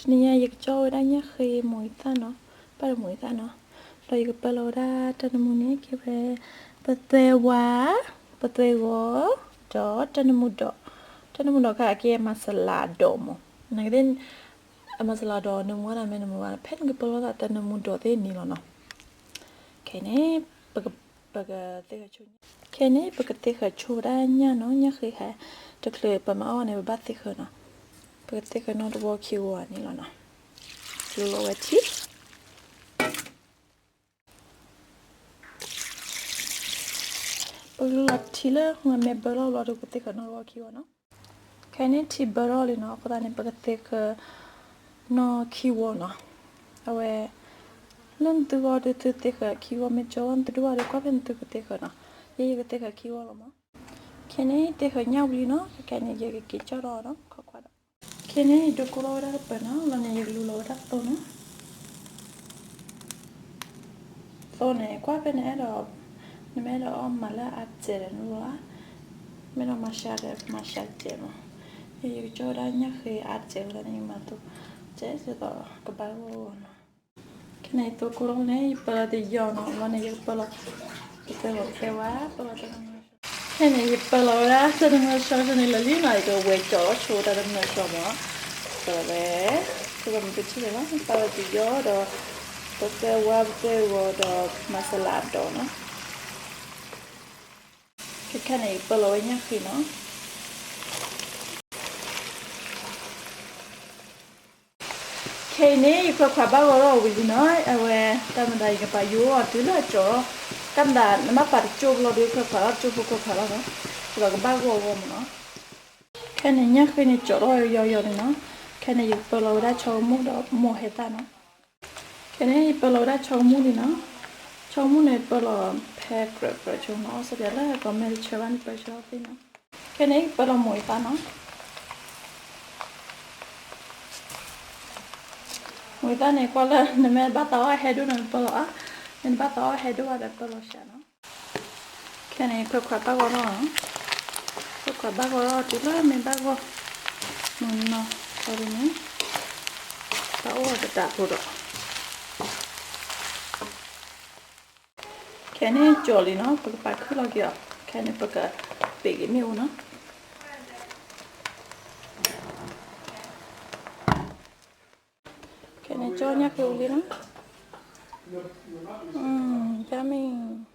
နံၤညါယကကၠီဝဲဒၣ်ညၣ်ဃ့မိၢ်အံသၣ်နီၤ, ပၢ်ဒီးမိၢ်အံသၣ်နီၤ, ဒီးယကပၢလီၤဝဲဒၣ်တၢ်နမူန့ၣ် ကဲဝဲ ပသွဲဝါ, ပသွဲဂီၤ, ဒီးတၢ်နမူဒီး, တၢ်နမူဒီးခါအကဲမၤစလၤဒီးမး, နကသ့ၣ် အမၤစလၤဒီးနမူဝဲဒၣ်မ့ၢ်နမူဝဲဒၣ် ဖဲနကပၢလီၤသးတၢ်နမူဒီးသ့ၣ်န့ၣ်လီၤနီၤ. ခဲန့ၣ် ပကသ့ၣ်ဃၢၤဆိ, ခဲန့ၣ် ပကသ့ၣ်ဃၢၤဆိဝဲဒၣ်ညၣ်နီၤ, ညၣ်ဃ့ဟဲ တချုးပမၤအီၣ်န့ၣ် ပဘၣ်သ့ၣ်ဃၢၤနီၤ, ပကသ့ၣ်ဃၢၤနီၣ်တဝီခံဝီန့ၣ်လီၤနီၤ. လူလီၤဝဲထံ ပကလူလီၤထံလၢမ့ၢ်ဘၢထီၣ်ဘျီဒီး ပကသ့ၣ်ဃၢၤနီၣ်တဝီခံဝီနီၤ. ခဲန့ၣ်ထံဘၢထီၣ်လံနီၤ, အဃိသတးန့ၣ် ပကသ့ၣ်ဃၢၤနီၣ်ခံဝီနီၤ. အဝဲ လၢနသုဂီၢ်ဒီးသုသ့ၣ်ဃၢၤခံဝီ မ့ၢ်ကၠီဝဲနသုဒိၣ်ဘၣ်ဒီး ကွၢ်ဖဲနသုကသ့ၣ်ဃၢၤနီၤ. ယဲယကသ့ၣ်ဃၢၤခံဝီလီၤမး. ခဲန့ၣ်သ့ၣ်ဃၢၤညၣ်ဝံၤလံနီၤ, ခဲန့ၣ် ယကက့ၤကၠီဒီးနီၤ ခီခွါဒီး ခဲန့ၣ် ယဒိကိၢ်လီၤဝဲဒၣ်တပၢၤနီၤ, လီၤန့ၣ် ယကလူလီၤဝဲဒၣ်သိနီၤ. သိန့ၣ် ကွၢ်ဖဲနအဲၣ်ဒိး, နမ့ၢ်အဲၣ်ဒိးအီၣ်မၤလၢအါတစဲးဒီးနလူလီၤ, မ့ၢ်ဒီးမၤရှးဒီးမၤရှးတစဲးမး. ယကကၠီဝဲဒၣ်ညၣ်ဃ့အါတစဲးဝဲဒၣ်န့ၣ် ယမၤသိ ကဲသိးကဘၣ်ဂီၢ်ဂီၢ်နီၤ. ခဲန့ၣ် ယသိကိၢ်လီၤန့ၣ် ယပၢလီၤတယီၤနီၤ, လီၤန့ၣ် ယကပၢလီၤ ပသဲဝါ ပသဲဝါ ပၢလီၤတၢ်တမၢၢ်ဆီ, ခဲန့ၣ် ယပၢလီၤဝဲဒၣ်တၢ်တမၢၢ်ဆီန့ၣ်လၢာ်လံနီၤ, ယကဝဲၤကၠီၤဆိတၢ်တမၢၢ်ဆီမး. ပၢလီၤဝဲ ပကမၤပထံၣ်န့ၣ်လီၤ, ပၢလီၤတယီၤဒီး ပသဲဝါ ပသဲဂီၤဒီး မၤစလၤဒီးနီၤ. ခဲခဲန့ၣ် ယပၢလီၤဝဲညၣ်ဃ့နီၤ. ခဲအံၤန့ၣ် ယခွဲးခွါဘၣ်ဂီၤထီၣ်ဝံၤလံနီၤ, အဝဲ တၢ်မတၤ ယကပာ်ယိအီၤတုၤလၢအကၠီၤ, တၢ်မတၤ နဘၣ်ပာ်တကၠိၢ်ဘျီဒီး ခွဲးခွါလီၤတကၠိၢ်ဖိခွဲးခွါလီၤနီၤ, ဒီးကဘၣ်ဂီၢ်ဂီၢ်မးနီၤ. ခဲန့ၣ် ညၣ်ဃ့န့ၣ် ကၠီၤထီၣ်ယီၤယီၤန့ၣ်နီၤ. ခဲန့ၣ် ယပၢလီၤဝဲဒၣ်ဆီကမူၣ်ဒီးမိၢ်ဟဲသၣ်နီၤ. ခဲန့ၣ် ယပၢလီၤဝဲဒၣ်ဆီကမူၣ်လံနီၤ. ဆီကမူၣ်န့ၣ် ပၢလီၤဖဲကြၢးကြၢးဆိနီၤ, အီၣ်စၢပၠးလၢကီၢ်မဲၢ်တဆၢဘၣ်န့ၣ် ပၢဆၢအီၤသ့နီၤ. ခဲန့ၣ် ပၢလီၤမိၢ်အံသၣ်နီၤ. မိၢ်အံသၣ်န့ၣ် ကွၢ်လၢနမ့ၢ်ဘၣ်သးအီၣ်ဟဲဒိၣ်န့ၣ် ပၢလီၤအါ, မ့ၢ်နဘၣ်သးအီၣ်ဟဲဒိၣ်ဘၣ်ဒီး ပၢလီၤစှၤနီၤ. ခဲန့ၣ် ခွဲးခွါဘၣ်ဂီၤထီၣ်နီၤ, ခွဲးခွါဘၣ်ဂီၤထီၣ်တုၤလၢမ့ၢ်ဘၣ်ဂီၢ်, မုၢ်နီၤ ခီဒ်န့ၣ် ဘၣ်အိၣ်တတးဖိဒီး ခဲန့ၣ်ကၠီၤလံနီၤ, ပကပာ်ခုၣ်လီၤက့ၤအီၤ, ခဲန့ၣ် ပကပ့ၤက့ၤမ့ၣ်အူနီၤ. ခဲန့ၣ် ကၠီညၣ်ဃ့ဝံၤလံနီၤ, ယမ့ၢ်